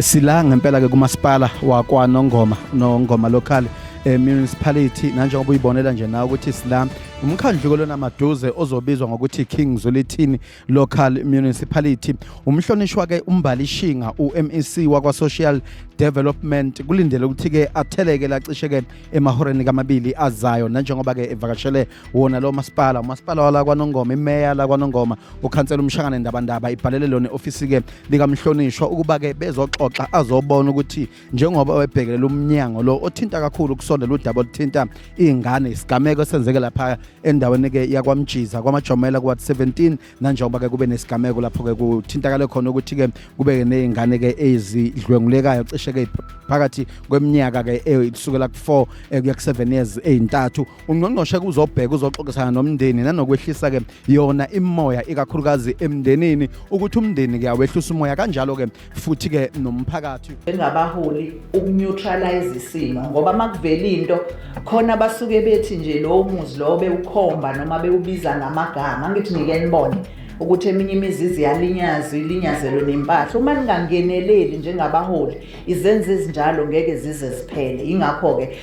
Sila ngempela ke kumasipala wakwaNongoma, Nongoma Local Municipality, nanjengoba uyibonela nje nawe ukuthi sila umkhandlu lona maduze ozobizwa ngokuthi King Zwelithini Local Municipality. Umhlonishwa ke uMbali Shinga, uMEC wakwa Social Development, kulindele ukuthi ke atheleke lacishe ke emahoreni kamabili azayo, nanjengoba ke evakashele wona lo masipala, umasipala wala kwaNongoma. Imeya la kwaNongoma, ukhansela uMshangane Ndabandaba, ibhalele lona ofisi ke likamhlonishwa ukuba ke bezoxoxa, azobona ukuthi njengoba webhekelela umnyango lo othinta kakhulu kusondela udaba oluthinta iy'ngane, isigameko esenzeke lapha endaweni ke yakwaMjiza kwaMajomela ku-ward 17, nanjengoba ke kube nesigameko lapho ke kuthintakale khona ukuthi ke kube ney'ngane ke ezidlwengulekayo cishe ke phakathi kweminyaka ke kusukela ku-4 kuya ku-7 years ey'ntathu. Ungqongqoshe kuzobheka, uzoxoxisana nomndeni nanokwehlisa ke yona imoya, ikakhulukazi emndenini, ukuthi umndeni ke awehlisa umoya, kanjalo ke futhi ke nomphakathi. Njengabaholi ukuneutralize isimo, ngoba makuvela into khona basuke bethi nje lowo muzi lowo bewukhomba noma bewubiza ngamagama. Angithi nike nibone ukuthi eminye imizi iyalinyazwa, ilinyazelwe nempahla. Uma ningangeneleli njengabaholi, izenzo ezinjalo ngeke zize ziphele. Ingakho-ke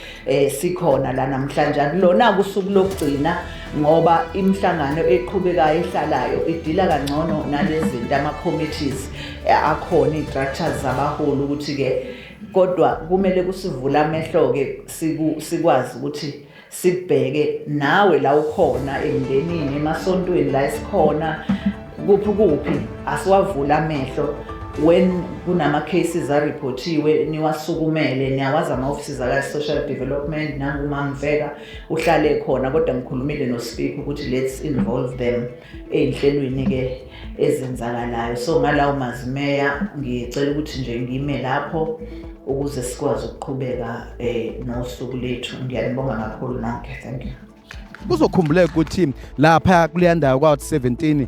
sikhona la namhlanje. Akulona usuku lokugcina, ngoba imihlangano eqhubekayo ehlalayo idila kangcono nalezi zinto, ama-committees akhona, iy'structures zabaholi, ukuthi-ke kodwa kumele kusivule amehlo-ke, sikwazi ukuthi sikubheke nawe la ukhona, emndenini, emasontweni la esikhona, kuphi kuphi. Asiwavula amehlo when kunama-cases areportiwe, niwasukumele. Niyawazi ama-offices aka-social development, nangumamfeka uhlale khona. Kodwa ngikhulumile no-speaker ukuthi let's involve them ey'nhlelweni-ke ezenzakalayo. So ngalawo mazwi, meya, ngicela ukuthi nje ngime lapho ukuze sikwazi ukuqhubeka nosuku lethu. Ngiyanibonga kakhulu nonke, thank you. Kuzokhumbuleka ukuthi lapha kuleya ndawo kwa 17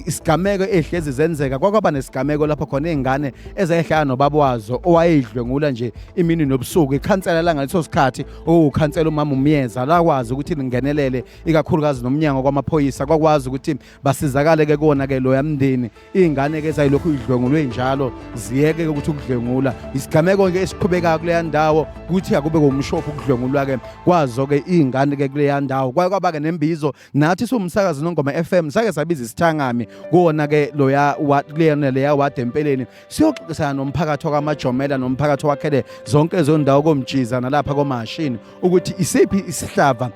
isigameko ehlezi zenzeka, kwakwaba nesigameko lapho khona izingane ezayihlala nobaba wazo owayedlwengula nje imini nobusuku. Ikhansela langaleso sikhathi, owukhansela umama uMyeza, lakwazi ukuthi lingenelele, ikakhulukazi nomnyango kwamaphoyisa, kwakwazi ukuthi basizakale ke kona ke loya mndeni. Iy'ngane ke zayilokhu idlwengulwe njalo ziyeke ukuthi ukudlwengula. Isigameko ke esiqhubekayo kuleya ndawo kuthi akube komshophi ukudlwengulwa ke kwazo ke iy'ngane ke kuleya ndawo. Kwaye kwaba ke nembizo, nathi siwumsakazi Nongoma FM sake sabiza isithangami kuwona ke loya kuleya leya ward empeleni, siyoxoxisana nomphakathi wakwaMajomela nomphakathi wakhele zonke lezo ndawo koMjiza nalapha koMashini ukuthi isiphi isihlava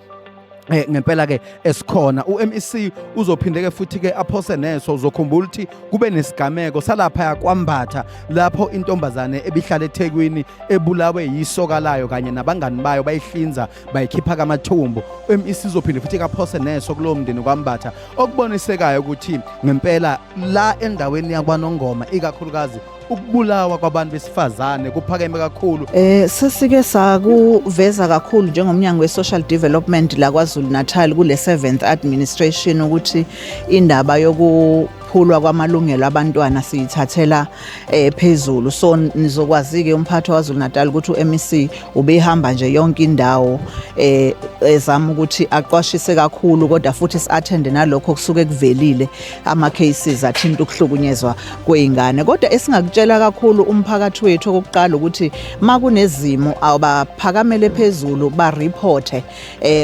ngempela ke esikhona. uMEC uzophinde ke futhi ke aphose neso. Uzokhumbula ukuthi kube nesigameko salapha yakwaMbatha lapho intombazane ebihlala eThekwini ebulawe yisoka layo kanye nabangani bayo, bayihlinza bayikhipha kamathumbu. uMEC uzophinde futhi kaphose neso kulowo mndeni kwaMbatha, okubonisekayo ukuthi ngempela la endaweni yakwaNongoma ikakhulukazi ukubulawa kwabantu besifazane kuphakeme kakhulu. Sesike sakuveza kakhulu njengomnyango we-Social Development la KwaZulu Natal kule 7th administration ukuthi indaba yokuphulwa kwamalungelo abantwana siyithathela phezulu. So nizokwazi ke umphathi waKwaZulu Natal ukuthi uMEC ubehamba nje yonke indawo ezama ukuthi aqwashise kakhulu, kodwa futhi si-attend nalokho kusuke kuvelile, ama cases athinta ukuhlukunyezwa kwey'ngane. Kodwa esingakutshela kakhulu umphakathi wethu okokuqala ukuthi makunezimo abaphakamele phezulu, bareporte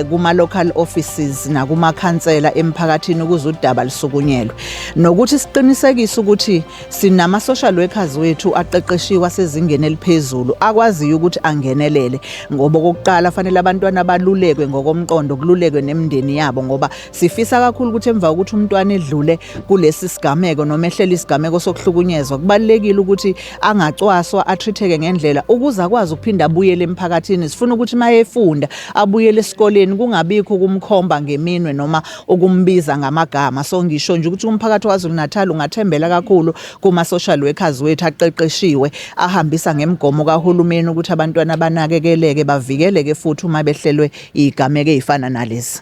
kuma local offices nakumakhansela emphakathini ukuze udaba lisukunyelwe, nokuthi siqinisekise ukuthi sinama social workers wethu aqeqeshiwe asezingeni eliphezulu akwaziyo ukuthi angenelele, ngoba okokuqala fanele abantwana balulekwe ngokomqondo, kululekwe nemindeni yabo, ngoba sifisa kakhulu ukuthi emva kokuthi umntwana edlule kulesi sigameko noma ehlela isigameko sokuhlukunyezwa, kubalulekile ukuthi angacwaswa, atreateke ngendlela ukuze akwazi ukuphinda abuyele emphakathini. Sifuna ukuthi uma efunda abuyele esikoleni, kungabikho ukumkhomba ngeminwe noma ukumbiza ngamagama. So ngisho nje ukuthi umphakathi waKwaZulu Natal ungathembela kakhulu kuma social workers wethu aqeqeshiwe, ahambisa ngemigomo kahulumeni ukuthi abantwana banakekeleke, bavikeleke futhi uma behlelwe igameko ezifana nalezi.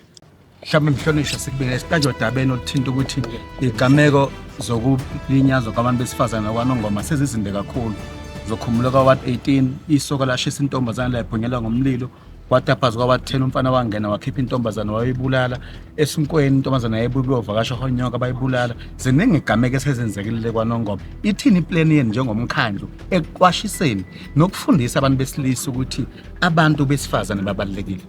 Mhlawumbe mhlonishwa, sikubingelele. Siqanjwe odabeni oluthinta ukuthi igameko zokulinyazwa kwabantu besifazane kwaNongoma sezizinde kakhulu. Zokhumbula kwa-ward 18 isoka lashisa intombazane layibhunyelwa ngomlilo. Kwataphazi kwawa-10, umfana wangena wakhipha intombazane wayibulala. Esinkweni intombazane yayibuya ukuyovakasha honyoka, bayibulala. Ziningi igameko esezenzekile kwaNongoma. Ithini ipleni yenu njengomkhandlu ekuqwashiseni nokufundisa abantu besilisa ukuthi abantu besifazane babalulekile?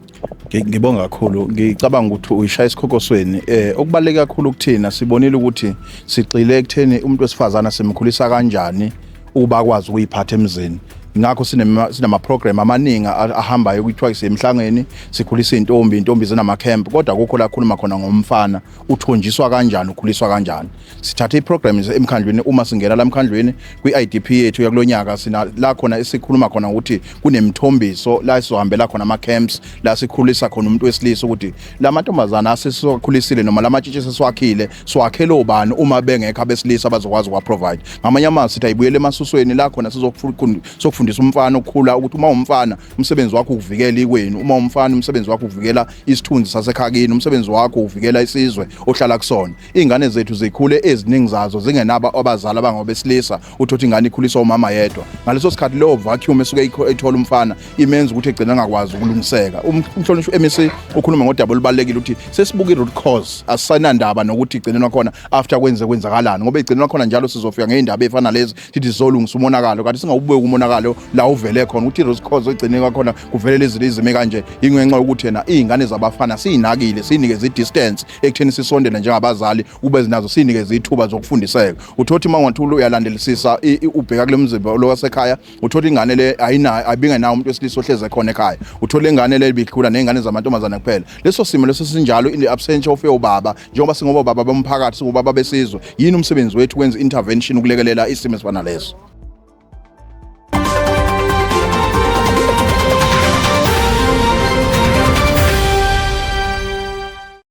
Ngibonga kakhulu. Ngicabanga ukuthi uyishaya esikhokosweni. Okubaluleke kakhulu kuthina, sibonile ukuthi sigxile ekutheni umuntu wesifazana simkhulisa kanjani ukuba akwazi ukuyiphatha emzini. Ngakho sinama program amaningi ahambayo, kuthiwa sisemhlangeni, sikhulisa intombi, intombi zinama camp, kodwa akukho la khuluma khona ngomfana, uthonjiswa kanjani, ukhuliswa kanjani. Sithathe i-programs emkhandlwini. Uma singena la emkhandlwini kwi-IDP yethu yakulonyaka, sina la khona esikhuluma khona ukuthi kunemithombiso la sizohambela khona ama-camps, la sikhulisa khona umuntu wesilisa ukuthi la mantombazana asesiwakhulisile noma la matshitshi sesiwakhile, siwakhele obani uma bengekho abesilisa abazokwazi ukuwa-provide. Ngamanye amazwi sithi ayibuyele emasusweni, la khona sizokufundisa umfana ukukhula ukuthi uma umfana, umsebenzi wakho ukuvikela ikwenu, uma umfana, umsebenzi wakho ukuvikela isithunzi sasekhakini, umsebenzi wakho uvikela isizwe ohlala kusona. Iy'ngane zethu zikhule, eziningi zazo zingenabo abazali abangobesilisa. Uthi ingane ikhuliswa umama yedwa. Ngaleso sikhathi leyo vacuum esuke ethola umfana imenza ukuthi egcina angakwazi ukulungiseka. Umhlonishwa MEC ukhuluma ngodaba olubalulekile ukuthi sesibuka i-root cause, asisanandaba nokuthi igcinelwa khona after kwenze kwenzakalani, ngoba igcinelwa khona njalo sizofika ngey'ndaba ey'fana nalezi, sithi sizolungisa umonakalo, kanti singawubeki umonakalo la uvele khona, ukuthi i-root cause egcinelwa khona kuvele lezi izimo kanje ingenxa yokuthi yena iy'ngane zabafana siyinakile, siyinikeze i-distance ekutheni sisondele njengabazali, ube zinazo, siyinikeze ithuba zokufundiseka. Uthothi uma ungathula uyalandelisisa, ubheka kule mzimba lo wasekhaya, uthola ingane le ayinayo, ayibingenawo umuntu wesilisa ohleze khona ekhaya. Uthola ingane le ibikhula ney'ngane zamantombazane kuphela. Leso simo leso sinjalo, in the absence of yobaba, njengoba singobaba bomphakathi, singobaba besizwe, yini umsebenzi wethu kwenza intervention ukulekelela isimo esifana leso?